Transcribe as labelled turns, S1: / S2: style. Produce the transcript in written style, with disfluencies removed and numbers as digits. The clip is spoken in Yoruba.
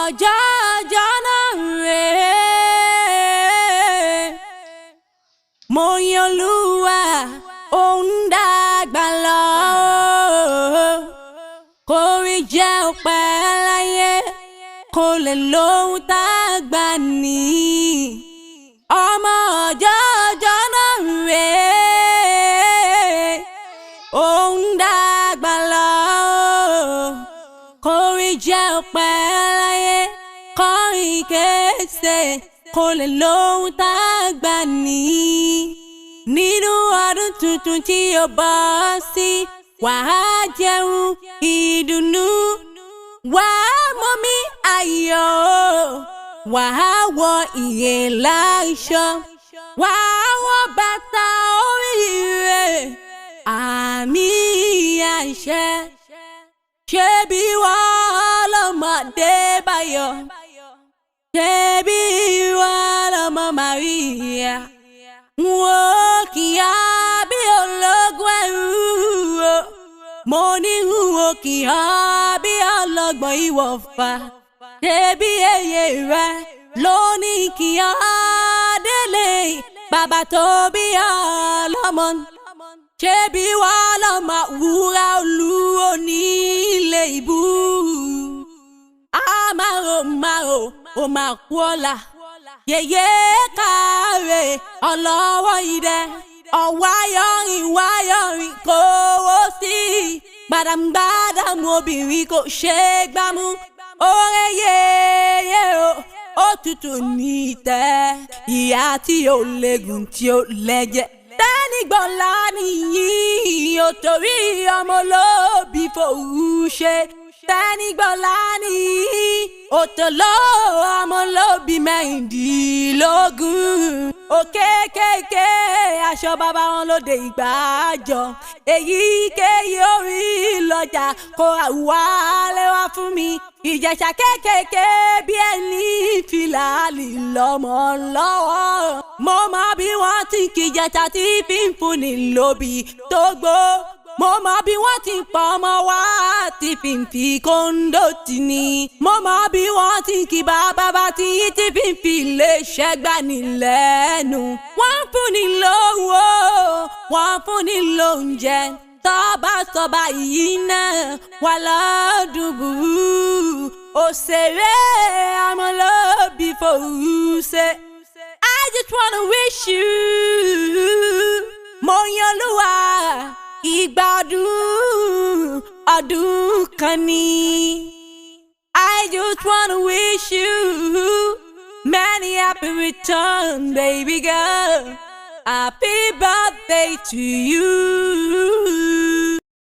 S1: Ọjọ́ ọjọ́ náà rèé, mo yin Olúwa, ó ń dàgbà lọ. Kórí jẹ́ ọpẹ́ láyé, kó lè lóhun tá a gbà ní. Ọmọ ọjọ́ ọjọ́ náà rèé, ó ń dàgbà lọ. Kórí jẹ́ ọpẹ́ láyé, kọrin kése, kó lè lóhun tá a gbà ní. Nínú ọdún tuntun tí ó bọ́ sí, wàá jẹun ìdùnnú, wàá mọ̀mí ayọ̀, wàá wọ ìyè láìṣọ, wàá wọ bàtà oríire, àmì àṣẹ. Ṣebí wọ́n lọ́mọdé báyọ̀, ṣebí wọ́n lọ́mọ Maria, n ó kì í bí ológun ẹrú o. Mo ní n ó kì í bí ọlọ́gbọ́n ìwọ̀fà. Ṣebí èyí rẹ ló ní kí á délé bàbá tó bí ọlọ́mọ. Ṣebí wọ́n lọ́mọ wúrà olú onílé ìbú. Àmàrò màrò ó máa kú ọ̀la. Yèyé káre ọlọ́wọ́ idẹ. Ọ̀wáyọ̀rìn wáyọ̀rìn kówó sí. Gbàdàmgbàdàmú obìnrin kò ṣe é gbámú. Oore yéye o, ó tutù ní ìtẹ́. Ìyá tí ó léegun tí ó lẹ́jẹ̀. Tẹ́nìgbọ̀nla nìyí, ò torí ọmọ olóbì fòwú ṣe. Tẹ́nìgbọ̀nla nìyí, òtòló ọmọ olóbì 16. Òkékèké aṣọ bàbá wọn lóde ìgbàjọ. Èyíkéyìí orí lọ́jà kó ra wálé wá fún mi. Ìjẹ̀ṣà kékèké bí ẹni fìlàlì lọ́mọ lọ́wọ́. Mo mọ bí wọ́n ti kì Ìjẹ̀ṣà tí fi ń fúnni lóbi tó gbó. Mo mọ bí wọ́n ti pọ̀ ọmọ wá tí fi ń fi kóńdó tì ní. Mo mọ bí wọ́n ti kí bàbá bá ti yí tí fi ń fi lè ṣẹ́gbà ní lẹ́nu. Wọ́n fún ni lówó, wọ́n fún ni lóúnjẹ. Tọ́ba sọba yìí náà wà lọ́dún burú. Òṣèré ọmọlóbi fòrú ṣe. I just wanna wish you. Mo yan Olúwa, ìgbà ọdún ọdún kan ni. I just wanna wish you many happy returns, baby girl. Happy birthday to you.